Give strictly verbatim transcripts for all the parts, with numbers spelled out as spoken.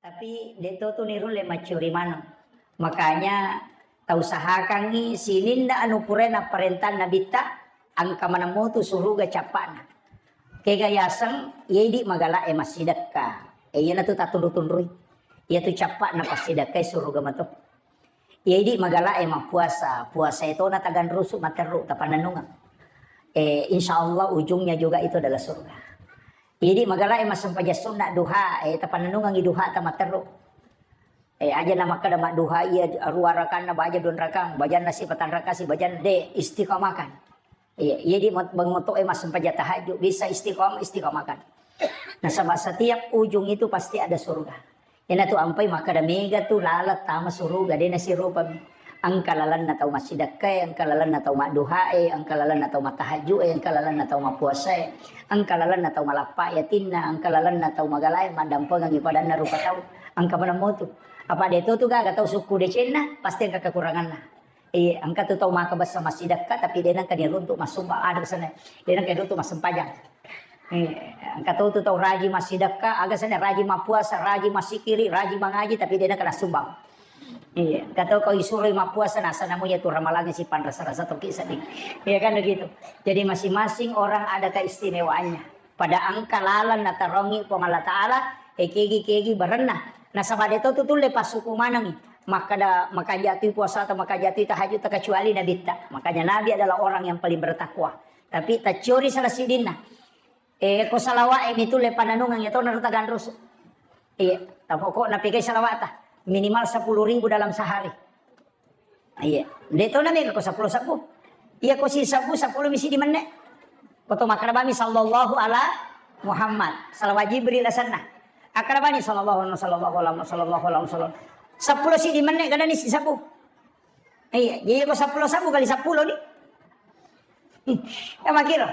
Tapi de' to tu nirulle maccuri maneng. Makanya tausahakangngi sininna anu purae napparentang Nabitta, engka maneng motu suruga cappa'na. Kega yaseng, iya idi magala'e massidekka. E, iyanatu tatunru-tunrui. Iyatu cappa'na passidekkae suruga mato. Iya idi magala'e mappuasa, puasae tona taganrusu materru tapannennungeng. E, insya Allah ujungnya juga itu adalah surga. Iya idi magala'e massempajang sunna duha, e, tapannennungengi duha tamaterru. E, aja namakkeda madduha iya rua rakanna baja dua rakang, bajanna sipatang rakang si bajanna de, istiqamakan. Iya, iya di mot-, bang moto'e massempajang tahajud, bisa istiqamah, istiqamakan. Nasaba setiap ujung itu pasti ada surga. Iyanatu ampai makkeda mega tu laleng tama suruga, de nasirupami. Engka lalenna tau massidekkae, engka lalenna tau madduhae, engka lalenna tau mattahajju'e, engka lalenna tau mappuasae, engka lalenna tau malappa yatinna, engka lalenna tau magalae maddampengengi padanna rupa tau. Engka maneng motu. Apa de to tu gaga tau sukku decenna, pasti engka kekuranganna. Iya, engka tu tau maka bessa massidekka, tapi de nengka diruntu massumbang, ada sana, de nengka diruntu massempajang. Iya, engka tau tu tau rajin massidekka, aga sana rajin mappuasa, rajin massikiri, rajin mangaji, tapi de nengka nassumbang. Iya, engka tau kau isuroi mappuasa, nasa namu ya tu ramalangi si panrasa-rasa toki sedih. Iya kan begitu. Jadi masing-masing orang ada keistimewaannya. Pada engka laleng natarongi Puang Allah Ta'ala, e kegi-kegi barenna. Nasaba de to tu tulle passuku manengi. Makkeda, makajatui puasata, makajatui tahajudta, kecuali Nabitta. Makanya Nabi adalah orang yang paling bertakwa. Tapi taccori salah sidinna. E, ko salawat e mi tulle pananungang ya tona ruta ganrusu. Iya, tapokokna pegai salawata. Minimal sepuluh ribu dalam sehari. Iya, de to na mega ko seppulo sebbu. Iya ko si sebbu, seppulo mi sidi menne. Ko to makkeda bami sallallahu ala Muhammad, salawat Jibril asenna. Akkeda bani sallallahu alaihi, sallallahu alaihi, sallallahu alaihi wasallam. Seppulo sidi menne kadani si sebbu. Iya, jadi ko seppulo sebbu kali seppulo ni. Ya makiro.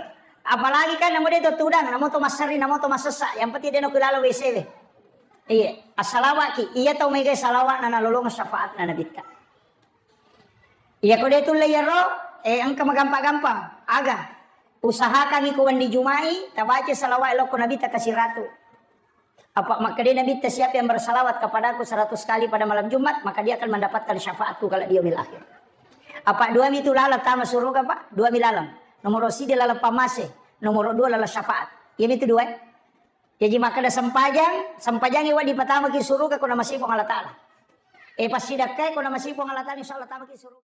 Apalagi kan namo de to tudang, namo to masseri, namo to massessa. Yang penting de no kulalo W C W. Iya, assalawat ki. Iya tau mega salawat na nalolong syafaat na nabitta. Iya ko de tulle iyaro, eh, engka magampang-gampang. Aga, usahakan iko wenni Jumai, tabaca salawat lokko Nabitta kasiratu. Apa makkeda Nabitta, siapa yang bersalawat kepadaku seratus kali pada malam Jumat, maka dia akan mendapatkan syafaatku kalau di yaumil akhir. Apa dua mi tu laleng tama suruga, Pak? Dua mi laleng. Nomor sidi laleng pamase, nomor dua laleng syafaat. Iya mi tu dua. Jadi makkeda sempajang, sempajangi wadi pertama ki suruga ko namasi Puang Allah Ta'ala. Eh, passidakkai ko namasi Puang Allah Ta'ala, insya Allah tama ki suruga.